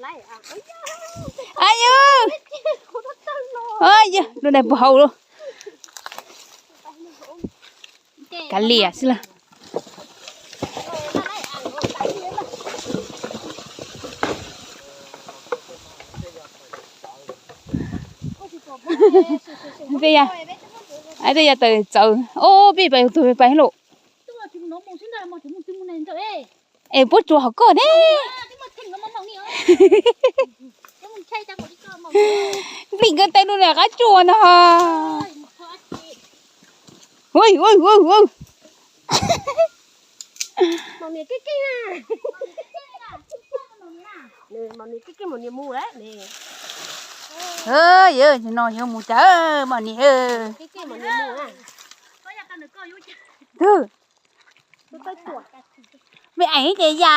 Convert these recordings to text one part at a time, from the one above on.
Ay yog, ay yog, lub nais puag hauv lub. Kav liam xwb lawm. Peb ya, peb ya tawm txawv. Ob peb pais tus pais lawm. Es puab tsuas hauv koj ne. Nplig nkawd taw lub qab tsuas no. Ui, ui, ui, ui. Yog no yuav mus cas mas niam. Twg? Mej eem ces ya.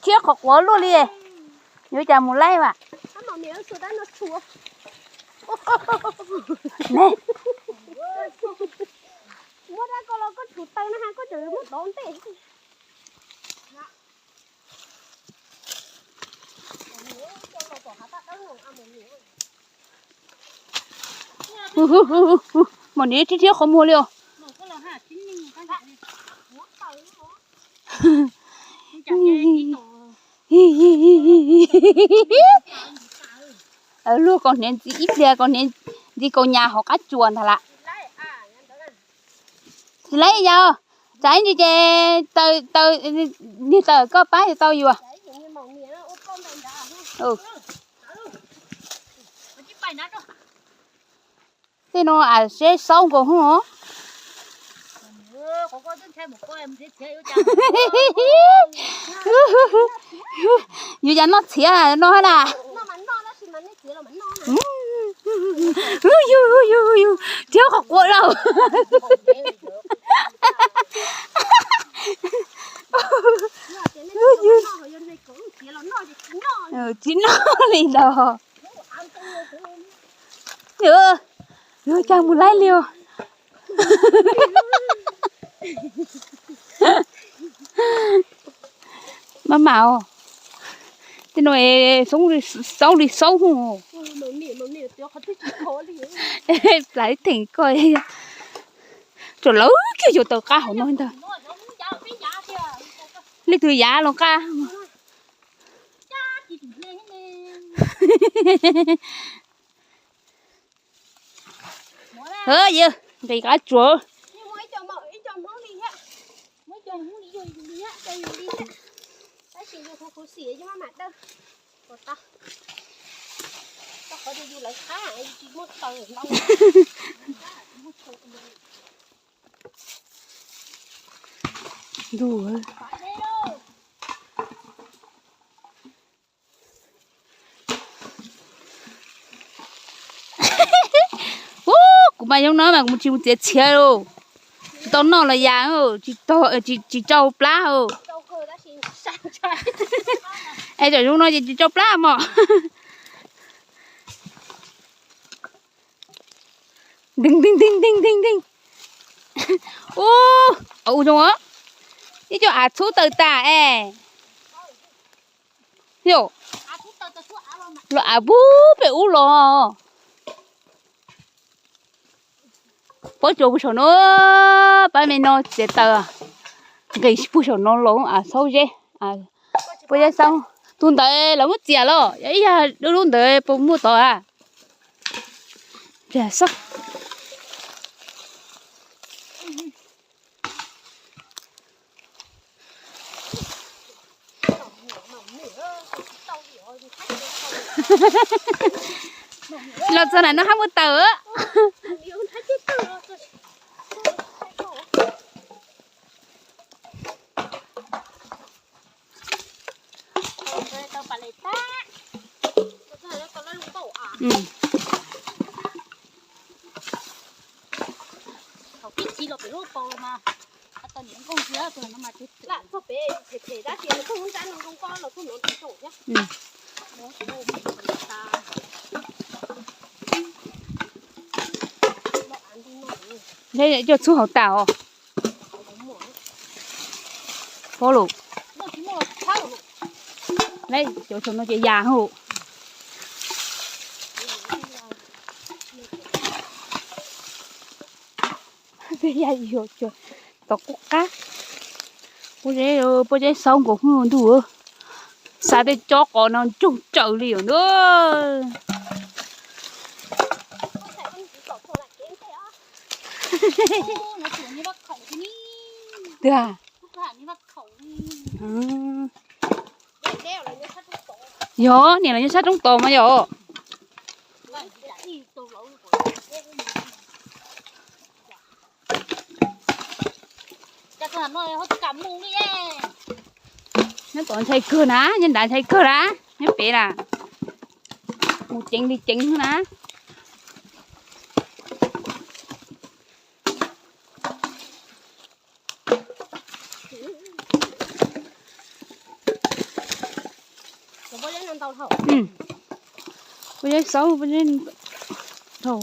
Thiab qhov quav luaj li. Yuav cas mus laij vas. Muab dab ko los koj tsum taw na ha, koj tseem muab dov ntej. Mos niam thiab thiab qhov muag li os. Luag kaus hniav ntxiv ib pliag, kaus hniav ntxiv kaus nyas hauv qab tsuas ntag lawm. Tsis laib yog, tsam ib ntsis ces taws, niag taws koj pab tau yus. Tej no a seb xaub nkaus hub. Yuav cas noj txhiav no na. Yus, yus, yus, thiab qhov quav lauj. Tsis noj li los. Yuav cas mus laij li os. Maj mam os. Tej no xaub li xaub hub. Plav theem koj. Tsuas lawv kiag yuav taws qab hauv no ntag. Leej twg yav los qab. Yog nqis qab tsuas. Ntuj. Ub, kuv mas zoo no mas kuv tsis mus txiav txhiav los. Tsis tau noj los yas, tsis tau, tsis tsau plab os. Es tam zoo no ces tsis tsau plab mog. Deeg deeg deeg deeg deeg deeg. Ub, ua zoo os. Ib co av txhub taws tas es. Yog, los av pub pem ub los. Pob tsuas puag saum no, pab me no txiav taws. Nqis puag saum no los av xaub zeb. Puas yog xaub tus ntawd lawv muab txiav los yog ib yam lub lub ntawd puas muaj tod a? Xaub. Los txog ntawm no hab muaj taws. Coj txhub hauv tas os. Pob lawm. Lawm cov saum no ces yam hauj. Tej yam yuav cov tau qub qab. Pob zeb, pob zeb xaub nkaus hwj ntuj. Xa tej cob qos no ntsoog tsaws li os ntuj. Twg a? Yog niam los nyob sab roob tod mas yog. Nyob tom ntshai kawg na, nyob nrad ntshai kawg na, nyob pem na. Mus ceev li ceev na. Pob zeb xaub, pob zeb dhau.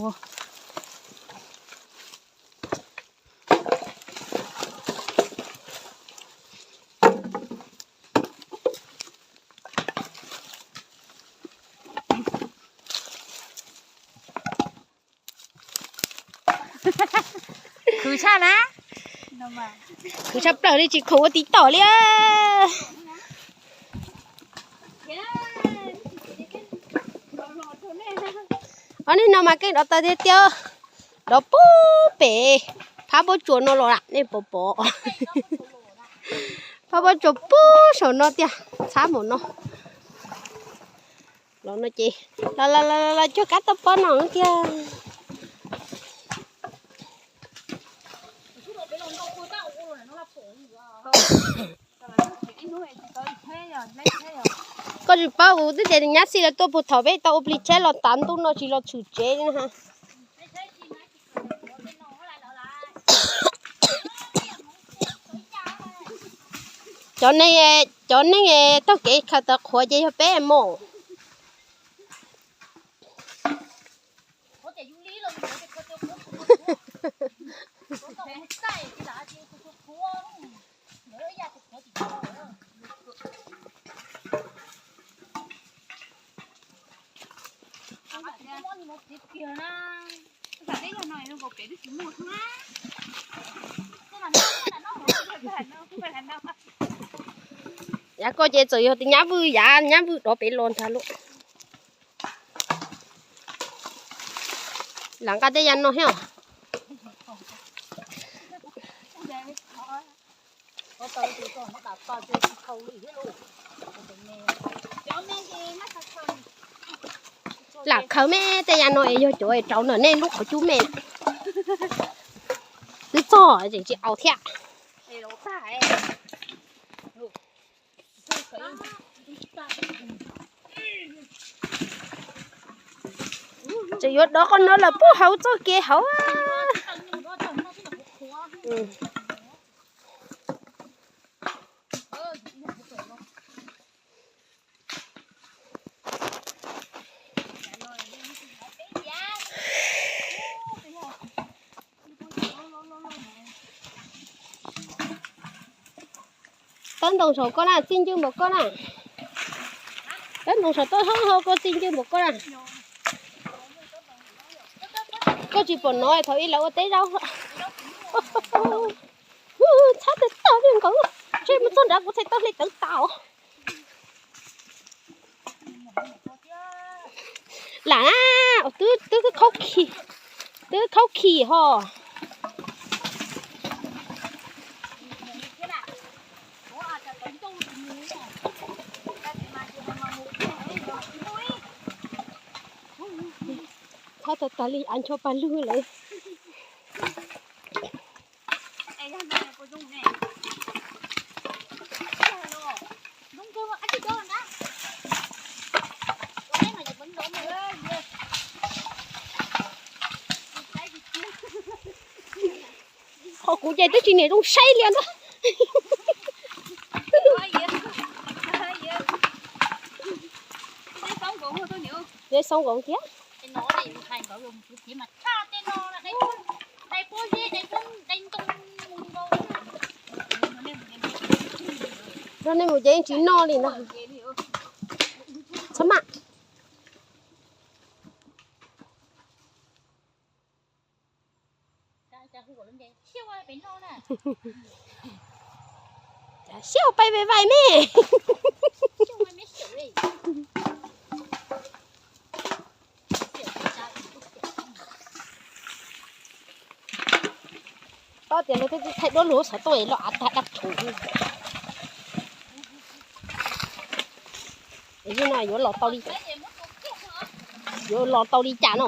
Khwv tshaj na. Khwv tshaj plaws li, tsis khoom ua tiv tom li. Ob niag no mas keej dov taw tiag tiag, dov puag pem phab pob tsuas no los nej puas pom. Phab pob tsuas puag saum no tiag, txhab mus no. Los no ces los los los los cuag kab toj pob no tiag. Koj tsis paub, kuv twb tias nyab xij lawv tuaj puag thaum peb tau ua plig tsheb los tav ntuj no tsis los tshwm tsev li na. Cov neeg, cov neeg taug kev khaws tawv qhuav ces yog peb mus. Yav koj ces txawm yog tus nyab vwj, yav nyab vwj rov pem los ntag lauj. Lam nqa tej yav no thiab. Lam khaws me tej yav no es yog cov es rau ntawm nej lub qhov cub me. Twb txog tseem tsis aus thiab. Tseem yuav dov qhov no lawm puag hauv txoj kev hauv. Tawb ntoo saum koj na, txij ncw npaum koj na. Tawb ntoo saum toj hauv koj txij ncw npaum koj na. Koj tsis pom no thaum ub lawv ua teb zaub. Txhob tawv tag li nkaus, ntshe mus txog nrad kuv txhais tawb hle tawv tas. Lam na, twb, twb khaub khi, twb khaub khi ho. Txhob tawv tag li, av ncho pag lug lawm. Qhov kuv ces twb tsis niam zoo saib li ntag. Zeb xoob nkoos thiab. Ntawm no, ntawm no, ntawm no, ntawm no. Nrog nej mus ces yeej tsis noj li ntag. Txhob maj. Siab pais vais vais me. Paub tias lawv twb thaij duab lug xov tooj es los av tag dab tshuv. Ib no yuav los tau li, yuav los tau li cas no.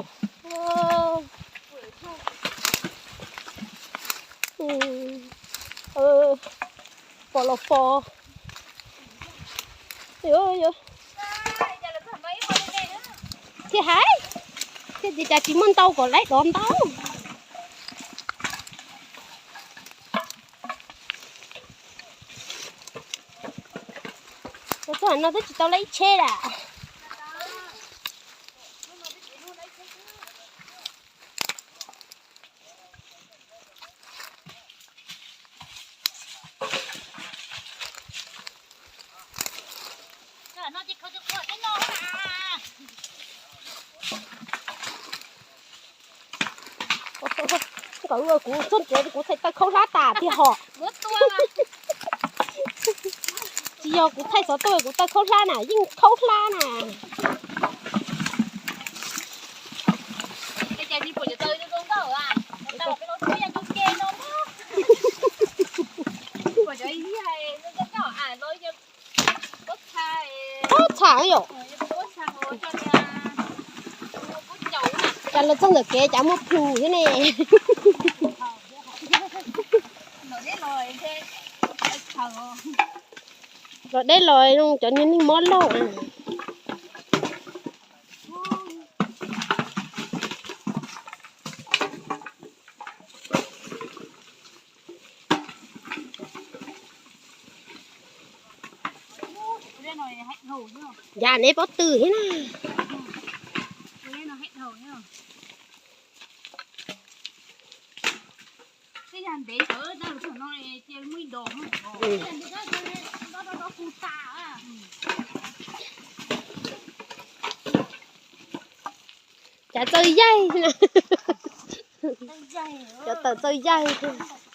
Pos los pos. Thiaj hais, thiaj tias cas tsis muaj ntau kom laib dov ntau. Txog no twb tsis tau laib ib tsheb lawm. Nkawd ua kuv txog kev kuv txhais taw khaub hlab tas tiag hos. Tsis yog kuv thaij xov tooj kuv taw khaub hlab na, yeej khaub hlab na. Txhob txham yom. Cas los txog ntawm kev cas muaj plhus thiab ne. Los deb los cov niag neeg mob laug. Yam neb pob tw thiab na. Cas txawj yaig na. Cov tawm txawj yaig thiab.